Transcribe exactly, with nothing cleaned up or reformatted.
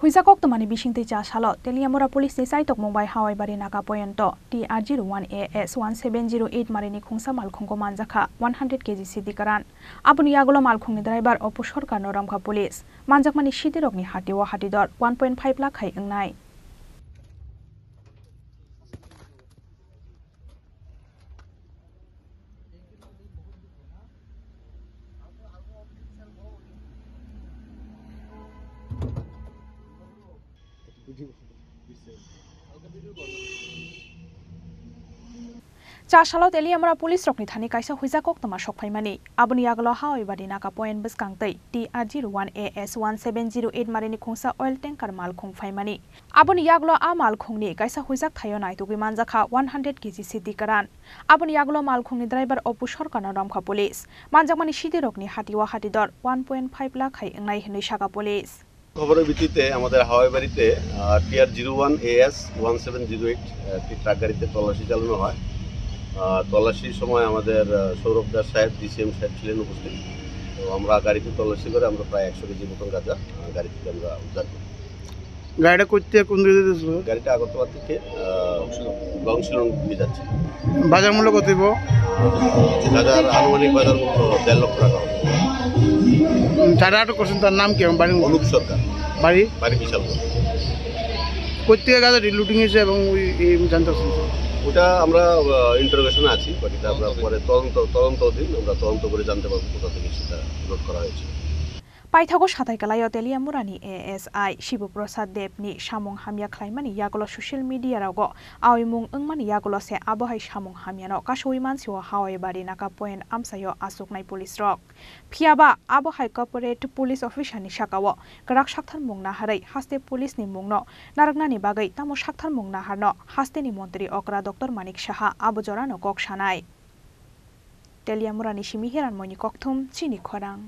Huijak koktwmani bisingtwi cha salo Teliamura Police ni chaitokmung bai Hawaibari Naga Poyonto T R zero one A S one seven zero eight marini khungsa malkhungo manjakha one hundred K G sidi karan. Aboni yagulo malkhungni driver Opu Sarkarno romkha police. Manjakmani sidirokni hatio hatidor one point five lakh hai wngnai. Cha salo Teliamura police rokni thani kaisa huijak koktwma sokphaimani. Aboni yagulo Hawaibari Naga Point bwskang twi T R zero one A S one seven zero eight marini khungsa oil tanker malkhung phaimani. Aboni yagulo a malkhungni kaisa huijak thaio naitugwi manjakha one hundred K G sidi karan. Aboni yagulo malkhungni driver Opu Sarkarno romkha police. Manjakmani sidirokni hatio hatidor one point five lakh hai wngnai hwnwi saka police. খবরের ভিত্তিতে আমাদের হাওয়াইবাড়িতে TR zero one AS one seven zero eight একটি truck গাড়িতে তল্লাশি চালানো হয়। আহ, তল্লাশির সময় আমাদের আহ, সৌরভ দাস সাহেব, ডিসিএম সাহেব ছিলেন উপস্থিত। তো আমরা গাড়িতে তল্লাশি করে আমরা প্রায় একশো কেজি মতন গাঁজা আহ, গাড়ি থেকে আমরা উদ্ধার করি। গাড়িটা করতে কোন দিকে যেতেছিল? গাড়িটা আগরতলা থেকে আহ, গংশিলং দিকে যাচ্ছে। বাজার মূল্য কত হইব? আহ, গাঁজার আনুমানিক বাজার মূল্য দেড় লক্ষ টাকা হবে। উম, যারা আটক করছেন তার নাম কি এবং বাড়ি? অনুপ সরকার। বাড়ি? বাড়ি বিশালগড়। কোথেকে গাঁজা রিলুটিং হয়েছে এবং ওই এই জানতে পারছেন তো? ওটা আমরা ইন্টারোগেশনে আছি, বাকিটা আমরা পরে তদন্ত তদন্ত অধীন, আমরা তদন্ত করে জানতে পারবো কোথা থেকে সেটা লোড করা হয়েছে। Paithago satai kalaio Teliamurani A S I Shibu Prasad Debni samung hamya khlaimani yagulo social media rogo aoimung wngmani yagulo se abo hai samung hamyano kasowi mansio Hawaibari Naga Point amchaio achuknai police rok. Phiyaba abo hai corporate police officer ni sakao kwrak saktharmung naharwi haste police ni mungno narwknani bagwi tamo saktharmung naharno hasteni montri okra Doctor Manik Saha abo jorano kok sanai. Teliamurani simi Hiranmoini kokthum chini khorang.